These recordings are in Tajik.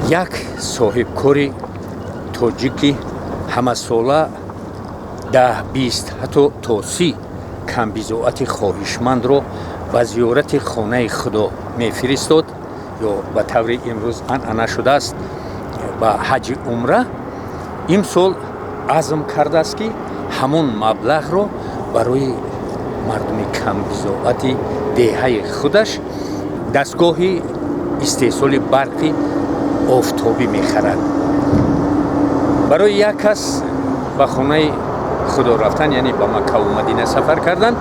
Як соҳибкори тоҷики ҳамасола 10, 20, ҳатто то 30 камбизоати хоҳишмандро ба зиёрати хонаи Худо мефиристод ё ба таври имрӯз анъана шудааст, ба ҳаҷи умра, имсол азм кардааст, ки ҳамон маблағро барои мардуми камбизоати деҳаи худаш дастгоҳи истеҳсоли барқи офтобӣ мехарад. Барои як кас ба хонаи Худо рафтан, яъне ба Маккаву Мадина сафар кардан,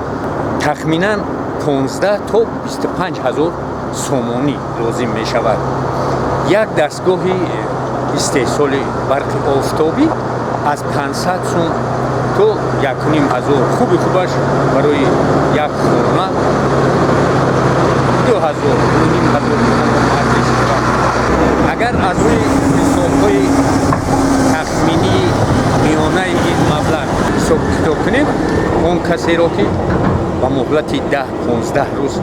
тахминан 15 то 25 ҳазор сомонӣ лозим мешавад. Як дастгоҳи истеҳсоли барқи офтобӣ аз 500 сум то 1500, хуби хубаш барои як хона 2000, 2500 арзиш дорад. Агар аз рӯи ҳисобҳои тахминии миёнаи ин маблағ ҳисобу китоб кунем, он касеро, ки ба муҳлати 10-15 рӯз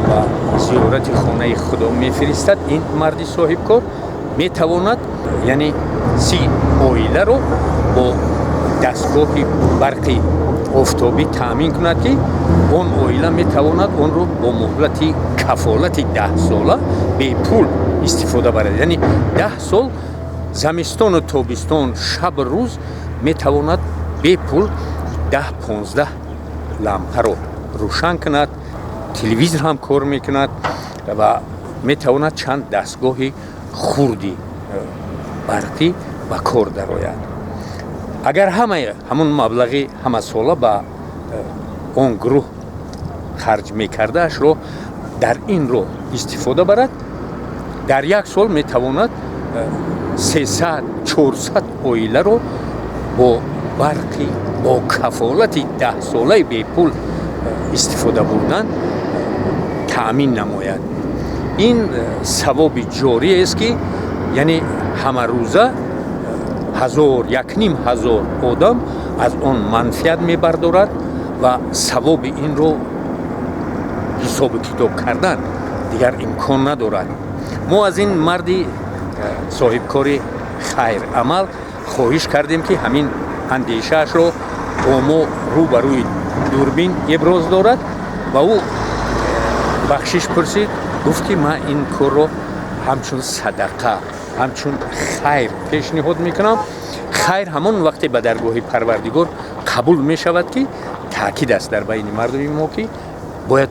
ба зиёрати хонаи Худо мефиристад, ин марди соҳибкор метавонад, яъне 30 оиларо бо дастгоҳи барқи офтобӣ таъмин кунад, ки он оила метавонад онро бо муҳлати кафолати 10сола бепул истифода барад. Яъне 10 сол, замистону тобистон, шаб рӯз метавонад бепул 10-15 лампаро рӯшан кунад, телевизор ҳам кор мекунад ва метавонад чанд дастгоҳи хурди барқӣ ба кор дарояд. Агар ҳамаи ҳамон маблағи ҳамасола ба он гурӯҳ харҷ мекардаашро дар ин роҳ истифода барад, дар як сол метавонад 300, 400 оиларо бо барқи бо кафолати 10солаи бепул истифода бурдан таъмин намояд. Ин савоби ҷориест, ки яъне ҳамарӯза ҳазор, 1500 одам аз он манфиат мебардорад ва савоби инро ҳисобу китоб кардан дигар имкон надорад. Мо аз ин марди соҳибкори хайр амал хоҳиш кардем, ки ҳамин андешаашро бо мо рӯ ба рӯи дурбин иброз дорад, ва ӯ бахшиш пурсид, гуфт, ки ман ин корро ҳамчун садақа, ҳамчун хайр пешниҳод мекунам. Хайр ҳамон вақте ба даргоҳи Парвардигор қабул мешавад, ки таъкид аст дар байни мардуми мо, ки бояд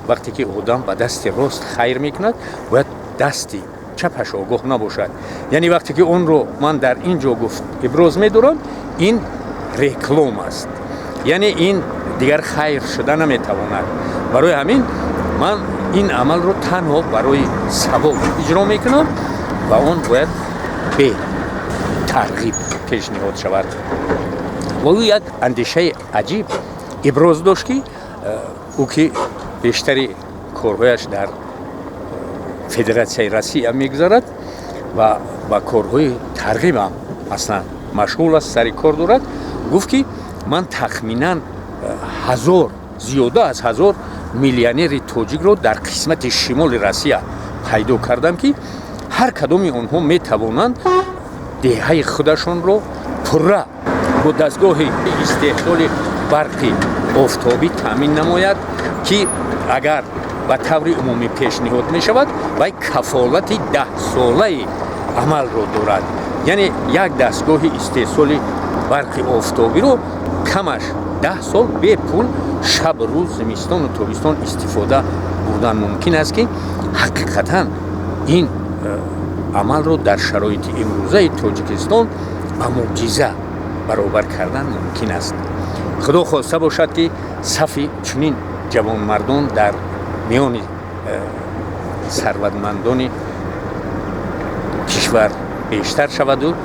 вақте ки одам ба дасти рост хайр мекунад, бояд дасти чапаш огоҳ набошад. Яъне вақте ки онро ман дар ин ҷо, гуфт, иброз медорам, ин реклам аст, яъне ин дигар хайр шуда наметавонад. Барои ҳамин ман ин амалро танҳо барои савоб иҷро мекунам ва он бояд бе тарғиб пешниҳод шавад. Ва ӯ як андешаи аҷиб иброз дошт, ки ӯ, ки бештари корҳояш дар Федератсияи Россия мегузарад ва ба корҳои тарғибам аслан машғул аст, сари кор дорад, гуфт, ки ман тахминан 1000, зиёда аз 1000 миллионери тоҷикро дар қисмати шимоли Россия пайдо кардам, ки ҳар кадоми онҳо метавонанд деҳаи худашонро пурра бо дастгоҳи истеҳсоли барқи офтобӣ таъмин намояд, ки агар ба таври умумӣ пешниҳод мешавад, вай кафолати 10солаи амалро дорад. Яъне як дастгоҳи истеҳсоли барқи офтобиро камаш 10 сол бепул, шаб рӯз, зимистону тобистон истифода бурдан мумкин аст, ки ҳақиқатан ин амалро дар шароити имрӯзаи Тоҷикистон ба мӯъҷиза баробар кардан мумкин аст. Худо хоста бошад, ки сафи чунин ҷавонмардон дар миёни сарватмандони кишвар бештар шаваду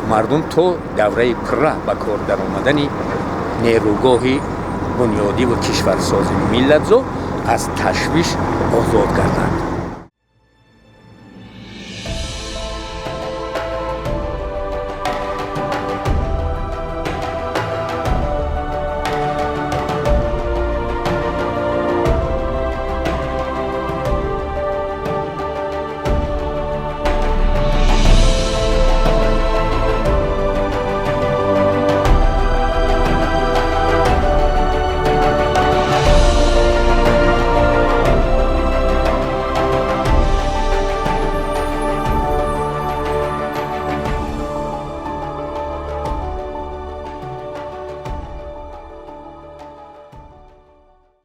мардум то давраи пурра ба кор даромадани нерӯгоҳи бунёдиву кишварсози миллатзо аз ташвиш озод гарданд.